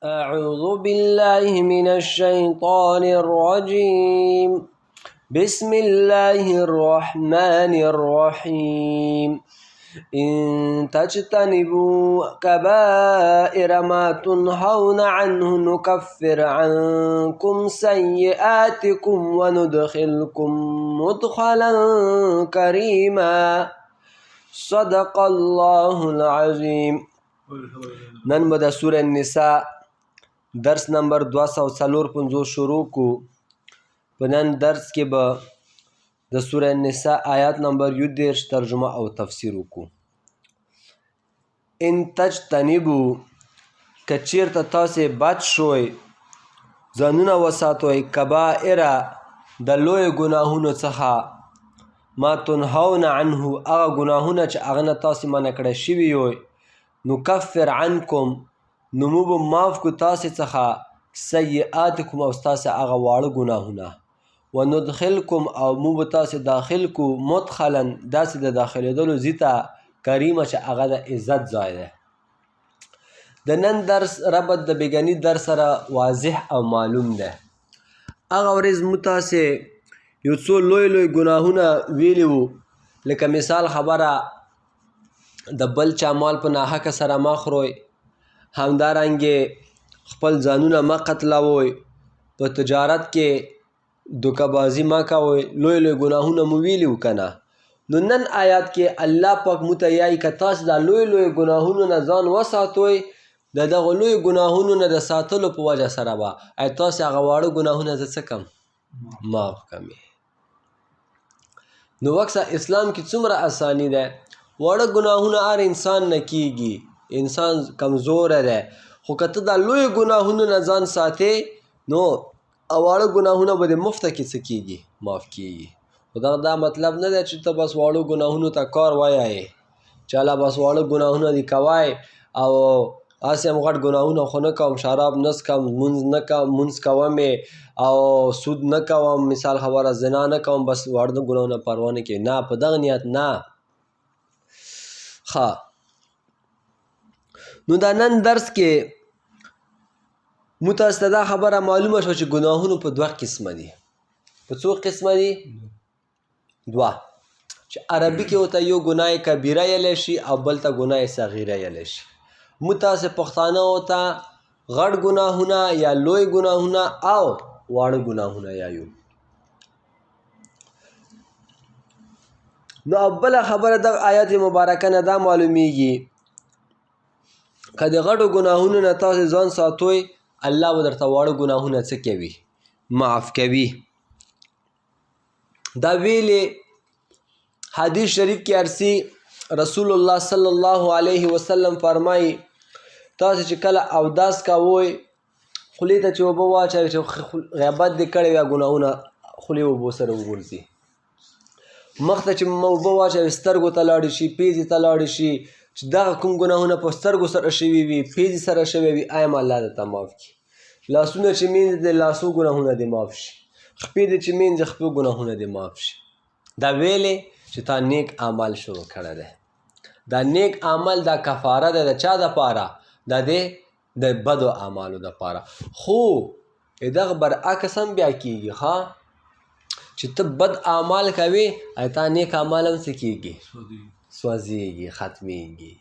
أعوذ بالله من الشيطان الرجيم. بسم الله الرحمن الرحيم. إن تجتنبوا كبائر ما تنهون عنه نكفر عنكم سيئاتكم وندخلكم مدخلا كريما. صدق الله العظيم. نن به د سوره النساء درس نمبر 254 شروع کو. په نن درس کې به د سوره النساء آیات نمبر 31 ترجمه او تفسیر وکړو. ان تجتنبو، که چیرته تاسې بچ شوئ، ځانونه وساتئ، کبائر د لویو ګناهونو څخه، ما تنهون عنه، هغه ګناهونه چې هغه نه تاسې منع کړی شوي یئ، نکفر عنکم، نو موږ به معاف کړو تاسې څخه سیئاتکم او ستاسې هغه واړه ګناهونه، وندخلکم او موږ به تاسې داخل کړو مدخلا، داسې د داخلېدلو ځای ته، کریمه چې هغه د عزت ځای دی. د نن درس ربط د بیګني درس سره واضح او معلوم دی. هغه ورځ موږ تاسې یو څو لوی لوی ګناهونه ویلي وو، لکه مثال خبره د بل چا مال په ناحقه سره مه خورئ، همدارنګې خپل ځانونه مه قتلوئ، په تجارت کې دوکه بازي مه کوئ. لوی لوی ګناهونه مو ویلي وو که نه؟ نو نن آیات کې الله پاک مو ته یایي که تاسې دا لوی لوی ګناهونو نه ځان وساتئ، د دغو لوی ګناهونو نه د ساتلو په وجه سره به ای تاسې هغه واړه ګناهونه زه څه کم معاف کم. نو وکسه اسلام کې څومره اساني ده، واړه ګناهونه هر انسان نه کیږي، انسان کمزوری دی، خو که ته دا لوی ګناهونو نه ځان ساتې نو واړه ګناهونه به دې مفته کې څه کیږي، معاف کیږي. خو دا مطلب نه دی چې ته بس واړو ګناهونو ته کار وایې، چې الله بس واړه ګناهونه دې کوی او هسې هم غټ ګناهونه خو نه کوم، شراب نه څکم، لمونځ نه کوم، لمونځ کوم یې او سود نه کوم، مثال خبره زنا نه کوم، بس واړه ګناهونه پروا نه کوي. نه، په دغه نیت نه. ښه، نو دا نن درس کې مو تاسو ته دا خبره معلومه شوه چې ګناهونو په دوه قسمه دي. په څو قسمه دي؟ دوه. چې عربي کې ورته یو ګناه کبیره یلی شي او بل ته ګناه صغیره یلی شي. مو تاسو پښتانه ورته غټ ګناهونه یا لوی ګناهونه او واړه ګناهونه یایو. نو بله خبره دغه آیت مبارکه نه دا معلومیږي که د غټو ګناهونو نه تاسو ځان ساتوئ، الله به درته واړه ګناهونه څه کوي؟ معاف کوي. دا ویلې حدیث شریف کې ارسي رسول الله صلی الله علیه وسلم فرمایي تاسو چې کله اوداس کوئ، خولې ته چې اوبه واچوئ، چې غیبت دې کړی یا ګناهونه خولې اوبو سره وغورځي، مخ ته چې اوبه واچوي سترګو ته لاړې شي، پېزې ته لاړې شي، چې دغه کوم ګناهونه په سترګو سره شوي وي، پېزې سره شوي وي، ایم الله درته معاف کړي. لاسونه چې مینځي د لاسو ګناهونه دې معاف شي، خپې دې چې مینځي خپو ګناهونه دې معاف شي. دا ویلې چې تا نیک عمل شروع کړی دی، دا نیک عمل دا کفاره ده د چا دپاره؟ دا دی د بدو اعمالو دپاره. خو دغه برعکس هم بیا کیږي، ښه چې ته بد اعمال کوې تا نیک اعمال هم څه کیږي؟ سوځېږي، ختمیږي.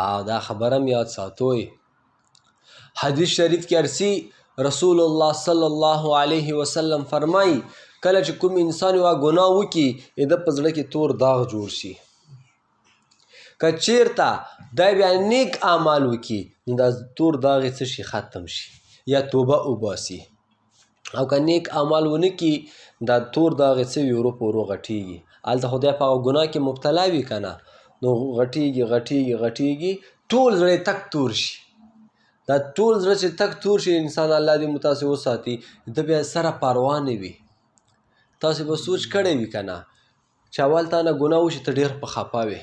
او دا خبره هم یاد ساتوئ. حدیث شریف کې ارسي رسول الله صلی الله علیه وسلم فرمایي کله چې کوم انسان یوه ګناه وکړي د په زړه کې تور داغ جوړ شي، که چیرته دی بیا نیک اعمال وکړي نو دا تور داغ یې څه شي؟ ختم شي یا توبه وباسي. او که نیک اعمال ونه کړي دا تور داغ یې څه وي؟ ورو په ورو غټېږي. هلته خو دی په هغه ګناه کې مبتلا وي که نه، نو غټېږي غټېږي غټېږي، ټول زړه یې تک تور شي. دا ټول زړه چې تک تور شي انسان الله دې مو تاسې وساتي، ده بیا سره پروا نه وي. تاسې به سوچ کړی وي که نه چې اول تا نه ګناه وشي ته ډېر په خفه وې.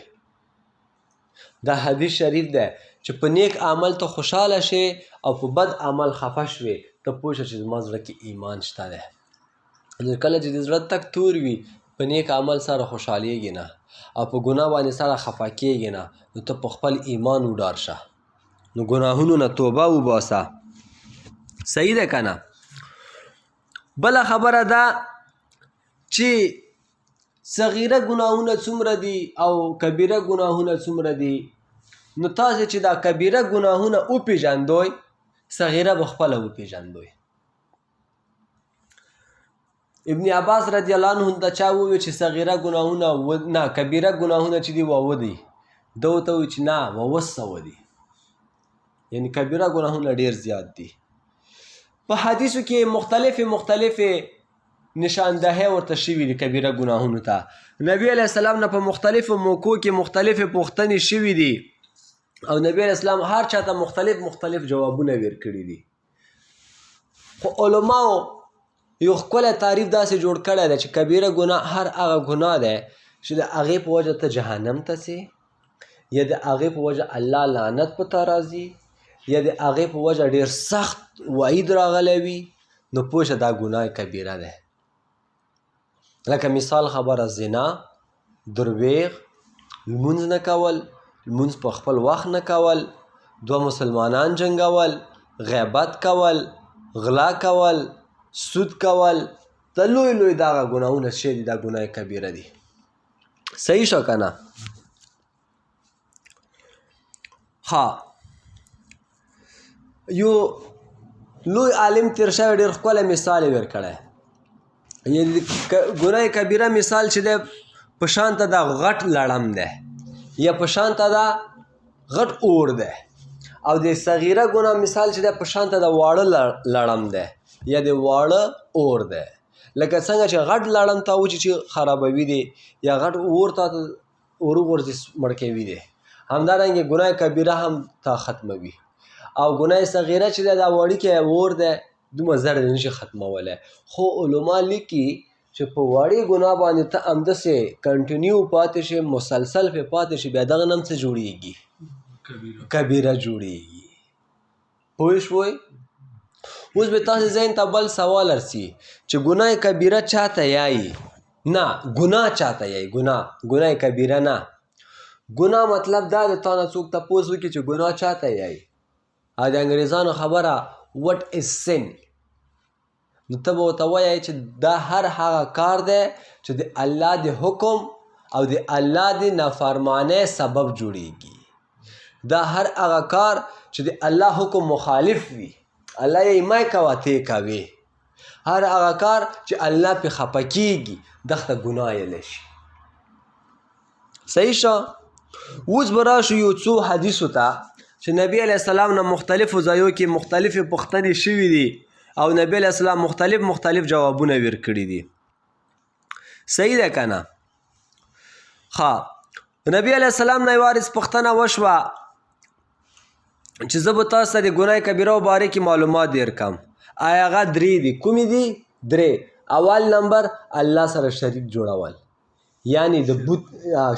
دا حدیث شریف دی چې په نیک عمل ته خوشحاله شې او په بد عمل خفه شوې، ته پوه شه چې زما زړه کې ایمان شته دی. نو کله چې د زړه تک تور وي په نیک عمل سره خوشحالېږي نه او په ګناه باندې سره خفه کېږي نه، نو ته په خپل ایمان وډار شه. نو ګناهونو نه توبه وباسه. صحیح ده کنه؟ بله خبره ده چې صغیره ګناهونه څومره دي او کبیره ګناهونه څومره دي. نو تاسو چې دا کبیره ګناهونه وپیژندوئ، صغیره به خپله وپیژندوئ. ابن عباس رضی الله عنه ته چا وویل چې صغیره ګناهونه نه، کبیره ګناهونه چې دي واوه دي، ده ورته وویل چې نه، 700 دي، یعنی کبیره ګناهونه ډیر زیات دي. په حدیثو کې مختلفې مختلفې نشاندهۍ ورته شوي دي کبیره ګناهونو ته. نبی علیه السلام نه په مختلفو موقعو کې مختلفې پوښتنې شوي دي او نبی علیه السلام هر چا ته مختلف مختلف جوابونه ورکړي دي. خو علماو یو ښکلی تعریف داسې جوړ کړی دی چې کبیره ګناه هر هغه ګناه ده چې د هغې په وجه ته جهنم ته ځې، یا د هغې په وجه الله لعنت په تا راځي، یا د هغې په وجه ډېر سخت وعید راغلی وي، نو پوه شه دا ګناه کبیره ده. لکه مثال خبره، زنا، درویغ، لمونځ نه کول، لمونځ په خپل وخت نه کول، دوه مسلمانان جنګول، غیبت کول، غلا کول، سود کول، دا لوی لوی دغه ګناهونه چې دي دا ګناه کبیره دي. صحیح شو که نه؟ ها، یو لوی عالم تیر شوی، ډېر ښکلی مثال یې ورکړی. یعنی ګناه کبیره مثال چې دی په شان ته دا غټ لړم دی یا په شان ته دا غټ اور دی، او د صغیره ګناه مثال چې دی په شان ته د واړه لړم دی یا د واړه اور دی. لکه څنګه چې غټ لړم ته وچی چې خرابوي دی یا غټ اور ته اور وغورځي مړ کوي دی، همدارنګه ګناه کبیره هم تا ختموي. او ګناه صغیره چې ده دا وړوکی اور دی، دومره زر دې نشي ختمولی. خو علما لیکي چې په وړې ګناه باندې ته همداسې کنټینیو پاتې شې، مسلسل پرې پاتې شې، بیا دغه نه هم څه جوړېږي؟ کبیره جوړېږي. پوه شوئ؟ اوس به تاسې ذهن ته بل سوال ورسي چې ګناه کبیره چاته یایي؟ نه، ګناه چاته یایي؟ ګناه، ګناه کبیره نه. ګناه مطلب دا دی تا نه څوک تپوس وکړي چې ګناه چاته یایي، او د انګریزانو خبره what is sin، نو ته به ورته وایې چې دا هر هغه کار دی چې د الله د حکم او د الله د نافرمانۍ سبب جوړیږي. دا هر هغه کار چې د الله حکم مخالف وي، الله یې مه کوه ته یې کوې، هر هغه کار چې الله پې خفه کیږي دغه ګناه یې شي. صحیح شو؟ اوس به راشو یو څو حدیثو ته چې نبی علیه السلام نه مختلفو ځایو کې مختلفې پوښتنې شوي دي او نبی علیه السلام مختلف مختلف جوابونه ورکړي دي. صحیح ده که نه؟ ښه، نبی علیه السلام نه یوه ورځ پوښتنه وشوه چې زه به تاسو ته د ګناه کبیره باره کې معلومات درکړم. آیا هغه درې دي؟ کومې دي؟ درې. اول نمبر الله سره شریک جوړول، یعنی د بت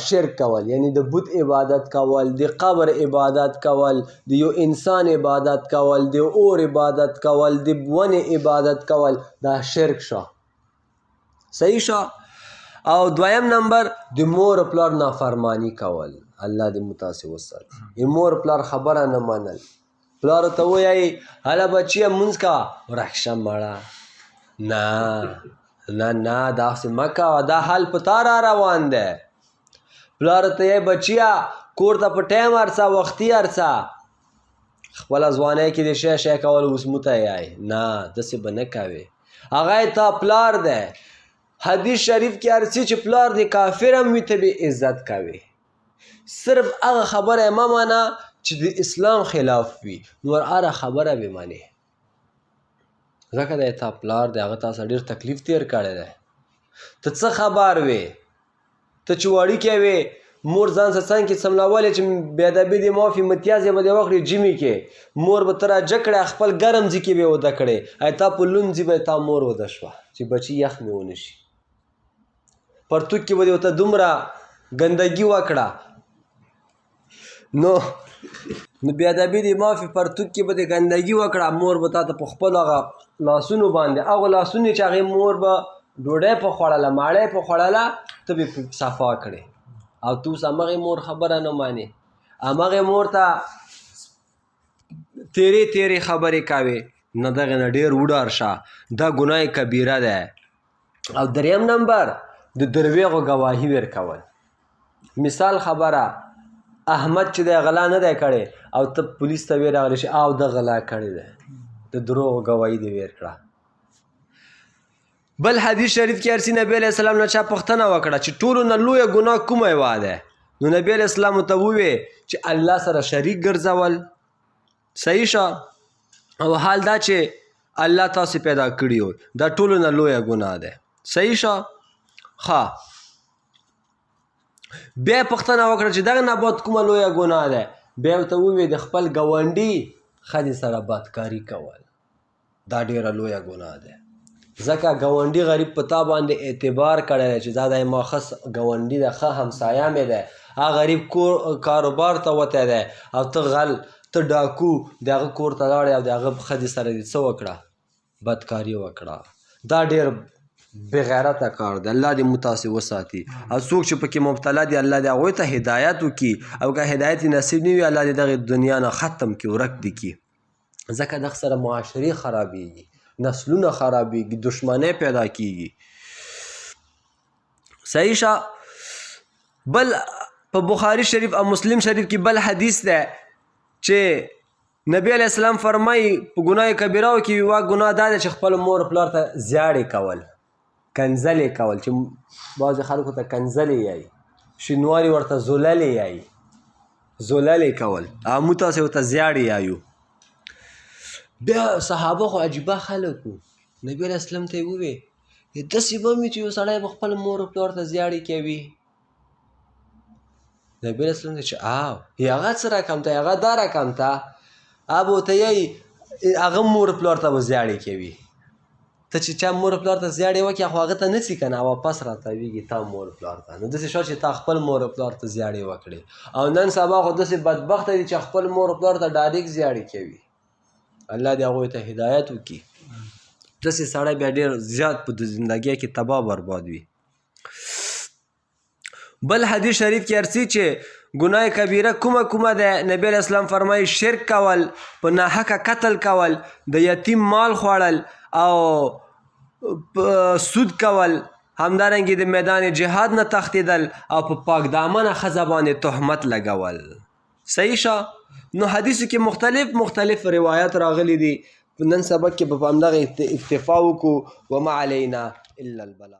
شرک کول، یعنی د بت عبادت کول، د قبر عبادت کول، د یو انسان عبادت کول، د اور عبادت کول، د ونې عبادت کول، دا شرک شو. صحیح شو؟ او دویم نمبر د مور پلار نافرمانی کول، الله دې مو تاسې وساتي. د مور پلار خبره نه منل، پلار ته وایي هله بچیه مونځ کوه، ورک شه مړه، نه نه نه داسې مه کوه، دا حال په تا را روان دی. پلار ته یې بچیه کور ته په ټایم ارڅه، وختي ارڅه، خپله ځوانۍ کې دې شی شی کول اوس مو ته یې نه، داسې به نه کوې، هغه یې تا پلار دی. حدیث شریف کې ارڅي چې پلار دې کافر هم وي ته بې عزت کوې، صرف هغه خبره یې مه منه چې د اسلام خلاف وي، نور هره خبره به منې، ځکه دی تا پلار دی، هغه تا سره ډېر تکلیف تیر کړی دی، ته څه خبر وې؟ ته چې وړوکی وې مور ځان سره څنګ کې څملاولې چې بې ادبي دې معافي متیازې به دې وکړې جمي کې، مور به ته راجګ کړې خپل ګرم ځي کې به یې وده کړې، ای تا په لوند ځي به تا مور وده شوه چې بچي یخ مې ونه شي، پرتوګ کې به دې ورته دومره ګندګي وکړه، نو بې ادبي دې معافي پرتوګ کې به دې ګندګي وکړه، مور به تا ته په خپلو هغه لاسونو باندې، هغو لاسونو چې هغې مور به ډوډۍ په خوړله، ماړۍ په خوړله، ته به پرې صفا کړې، او ته اوس همغې مور خبره نه مانې، همغې مور ته تیرې تیرې خبرې کوي، نه دغه نه ډیر وډار شه، دا ګناه کبیره ده. او دریم نمبر د درویغو گواهی ورکول. مثال خبره، احمد چې د غلا نه دی کړی او ته پولیس ته وی راغلی چې او د غلا کړی دی، د دروغ گواهی دی ورکړه. بل حدیث شریف کې ارسی نبی علیہ السلام نه چا پوښتنه وکړه چې ټولو نه لویه ګناه کومه یوه ده، نو نبی علیہ السلام ته ووی چې الله سره شریک ګرځول. صحیح شه، او حال دا چې الله تاسو پیدا کړی و، دا ټولو نه لویه ګناه ده. صحیح شه. ښه، بیا پوښتنه وکړه چې دغه نه بعد کومه لویه ګناه ده، بیا ورته ووی د خپل ګاونډي ښځې سره بدکاري کول، دا ډیره لویه ګناه ده. ځکه ګاونډي غریب په تا باندې اعتبار کړی دی چې دا د ما ښه ګاونډي ده، ښه همسایه مې ده، هغه غریب کور کاروبار ته وتی دی او ته غل، ته ډاکو د هغه کور ته لاړې او د هغه ښځې سره دې څه وکړه؟ بدکاري وکړه. دا ډیر بغیرته کار دی. الله دې موږ تاسې وساتي، او څوک چې پکې مبتلا دي الله دې هغوی ته هدایت وکړي، او که هدایت یې نصیب نه وي الله دې دغې دنیا نه ختم کړي، ورک دې کړي. ځکه دغه سره معاشرې خرابېږي، نسلونه خرابېږي، دښمنۍ پیدا کیږي. صحیح شه. بل په بخاری شریف او مسلم شریف کې بل حدیث ده چې نبی علیہ السلام فرمایي په ګناه کبیره کې یوه ګناه دا ده چې خپل مور پلار ته زیاړې کول، کنځلې کول، چې بعضې خلکو ته کنځلې یایي، شینواري ورته زوللې یایي، زوللې کول، او موږ تاسې ورته زیاړې یایو. بیا صحابه خو عجیبه خلک وو، نبی علیہ السلام ته یې ووی داسې به وي چې یو سړی به خپل مور او پلار ته زیاړې کوي. نبی علیہ السلام ته چې آو هغه څه رقم ته، هغه دا رقم ته، ابو ته یې هغه مور پلار ته به زیاړې کوي. ته چې چا مور پلار ته زیاړې وکړې خو هغه ته نه څي که نه، واپس راتاویږي تا مور پلار ته. نو داسې شوه چې تا خپل مور پلار ته زیاړې وکړې. او نن سبا خو داسې بدبخته دي چې خپل مور پلار ته ډایرکټ زیاړې کوي. الله دې هغوی ته هدایت وکړي. داسې سړی بیا ډېر زیات په زندګۍ کې تباه برباد وي. بل حدیث شریف کې ارسی چې ګناه کبیره کومه کومه ده، نبی علیہ السلام فرمایي شرک کول، په ناحقه قتل کول، د یتیم مال خوړل او سود کول، همدارنګه د میدان جهاد نه تښتېدل او په پاک دامنه ښځه باندې تهمت لګول. صحیح شه. نو حدیثو کې مختلف مختلف روایت راغلي دي. نن سبق کې به په همدغه اکتفا وکړو. وما علینا الا البلاغ.